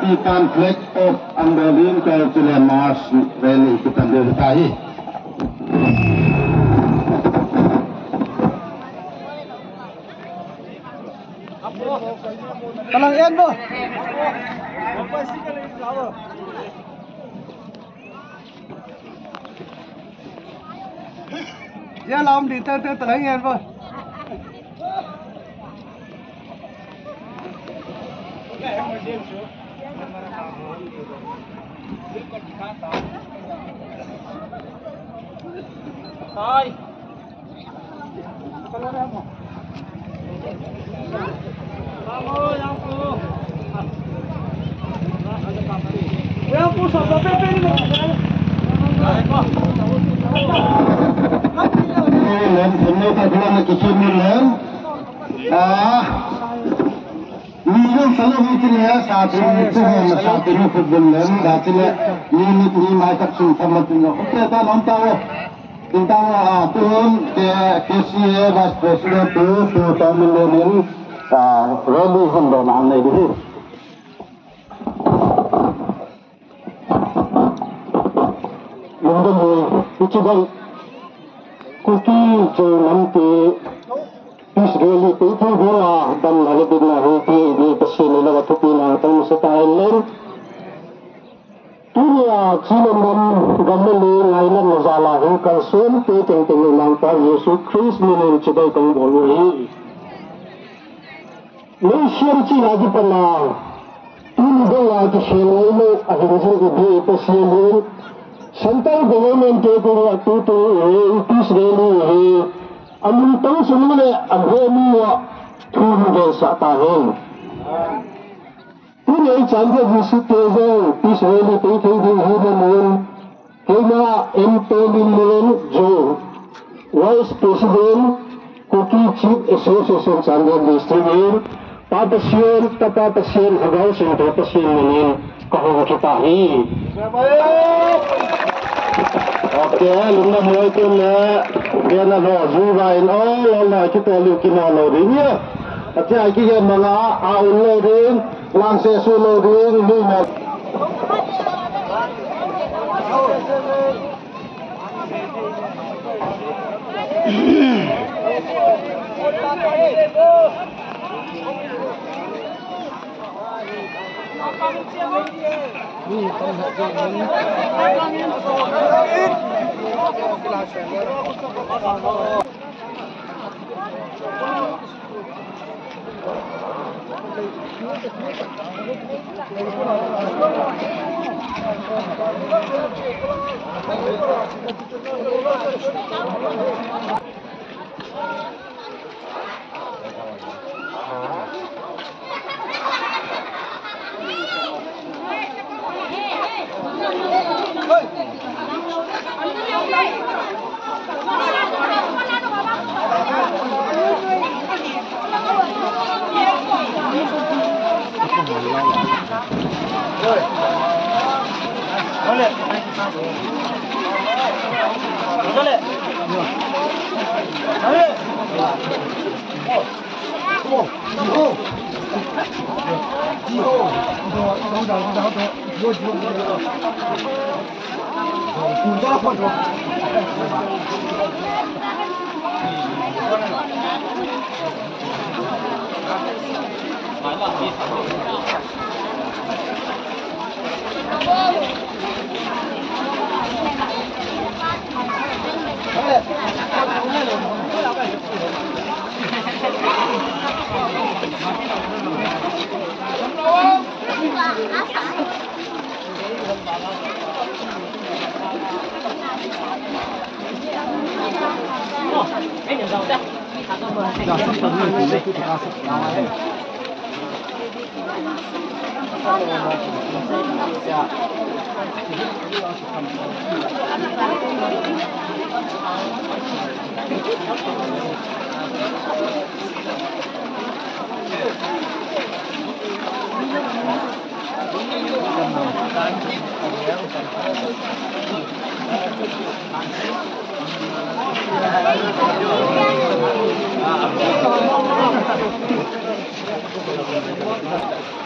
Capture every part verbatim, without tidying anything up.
Tan flag off anbolin kal chule march rally kitan deu tahi. Talang en bo. Ya lam di ta ta talang en bo. Hi. Len, len, len, len. Ah. Ni jong salo hi tile, sa tuni, tu hon sa tuni football len, da tile, ni ni ni mai tak sung tama tuni. Okay, ta nom ta wo. Tin ta wo, ah, tu hon, ke, K C A Vice President tu, tu ta min le nin, ah, rally hon do na nei di. Lungdam e, hiche bang Kuki Zo lamte peace rally pei thei dinga damna le bitna hung peh ding Pathen in langa thupina tang masa tahen. Tunia Chinam gam le ngailutna jal a hung kalson te tengteng Mangpa Jesu Christ min in chibai kabol u ahi. Nation china kipan a, tuni dong a kikhel ngai lou ahin jing ibe Pathen in, central government te koma tutu hi, peace rally hi, amun tang sung le agomi a thu hung gelsah tahen. Tuni Chandel District te jong peace rally pei thei ding ahi namun, Keima M P Limlen Zo, Vice President, Kuki Chief Association Chandel District in, Pa Pathen, Tapa Pathen, Lhagao Theng Pathen min in kahung kit ahi. Okay, lungdam hoi tun le, kena lo, ju va in, oh, lo la, kito lu, kino lo ding ya. Atia kigel manga, a un lo ding, lang se su lo ding, ni ma.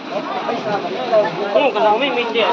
Kung ka lang mai mai te.